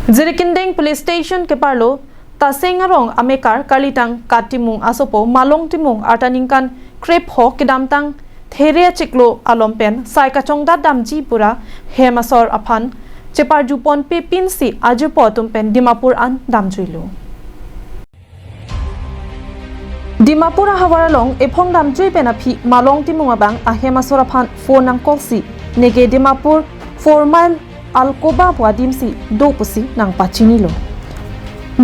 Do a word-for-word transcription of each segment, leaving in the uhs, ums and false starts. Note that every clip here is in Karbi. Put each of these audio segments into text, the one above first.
Jirikindeng Police Station keparlo Taseng arong amekar Karlitang Kat Timung asopo Malong Timung arta ningkan krepho kedamtang there achiklo alom pen sai kachongdat damji pura hem asor aphan cheparjuponpe pinsi ajupo atum pen Dimapur an damjuilo. Dimapur ahavar along ephong damjui pen aphi Malong Timung abang ahem asor aphan phone nangcall si neke Dimapur four mile Alcoba pu adimsi do pusi nangpachinilo.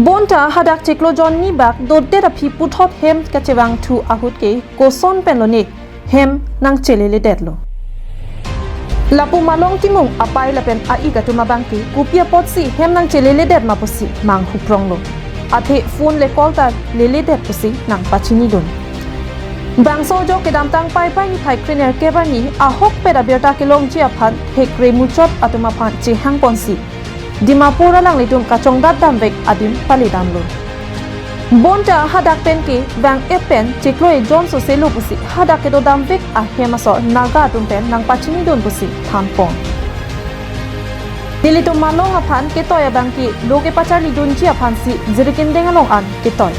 Bonta hadak chiklo jon ni bak dodet aphi puthot hem kachevangthu ahut ke koson pen lone hem nangcheleledetlo. Lapu Malong Timung apei lapen a-ik atum abang ke kopi apotsi hem nangcheleledet ma pusi manghupronglo. Athe phone le call ta leledet pusi nangpachinidun. Bangso ajok kedamtang Paipai niphai krenerkep arni ahokpet abirta kelongji aphan hekre muchot atum aphan chehangponsi Dimapur alanglitum kachongdat damvek adim palidamlo. Bonta hadak pen ke vang-et pen chiklo ejon soselo pusi hadak kedodamvek ahem asor Naga atum pen nangpachinidun pusi thanpon. Nelitum Malong aphan ketoi abang ke lo kepacharlidunji aphansi Jirikindeng along an ketoi.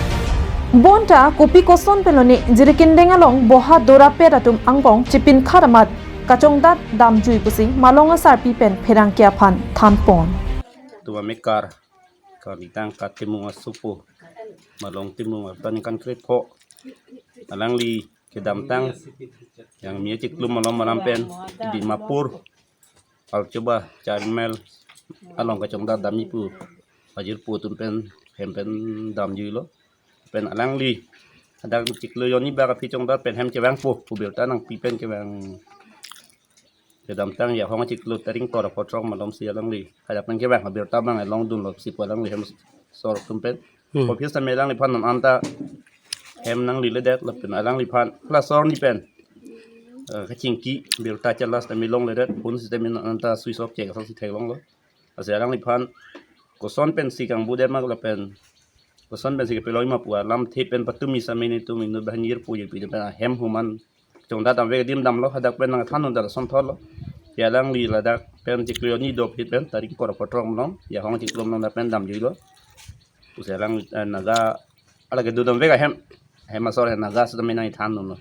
Bonta kopi koson pen lone Jirikindeng along boha dorapet atum angbong chipinkhat amat kachongdat damjui pusi Malong asarpi pen pherangke aphan thanpon. Tum amekar Karlitang Kat Timung asopo Malong Timung arta ningkan krepho alangli kedamtang yang mia chiklo malom malam pen Dimapur Alcoba four mile along kachongdat damji pu ajirpo atum pen hem pen damjuilo. Pen alangli hadak chiklo jon ni bak aphi chongdat pen hem chevangpo pu birta nangpi pen kevang. Kedamtang ya hong chiklo tarik kor apothrok malomsi alangli hadak pen kevang abirta abang along dunlo si pu alangli hem asor atum pen. Hmm. Office tame alangliphan non anta hem nangleledet lapen alangliphan class or ni pen, eh, kachingki birta chelas tame longledet, phone si tame non anta switch off chek asonsi theklonglo. Lasi alangliphan koson pensi kangbudet ma lapen koson pensi kepelong ma pu alamthe pen patumi same netum inut banghini jirpo jirpi pen ahem hum an chongdat damvek adim damlo, hadak pen nangthandun ta lason thotlo. Ya alangli ladak pen chiklo jon ni do aphi pen tarik kor apothrok malom ya hong chiklo malom dak pen damjuilo. Pusi alang, eh, Naga alake dodamvek ahem, ahem asor ahem Naga sitame nangthandunlo.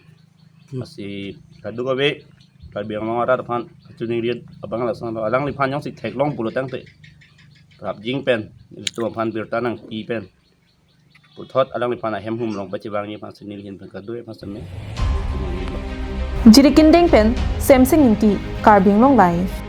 Hmm. Lasi kadokave Karbi Anglong arat aphan kachiningri abang lasonlo, alangliphan jongsi theklong pulo tangte prapjin pen ilitum aphan birta nangpi pen puthot alangliphan ahem hum along pachevangji aphansi neli ahin pen kadokave aphan sitame. Jirikindeng pen Semsing Ingti, Karbi Anglong Live.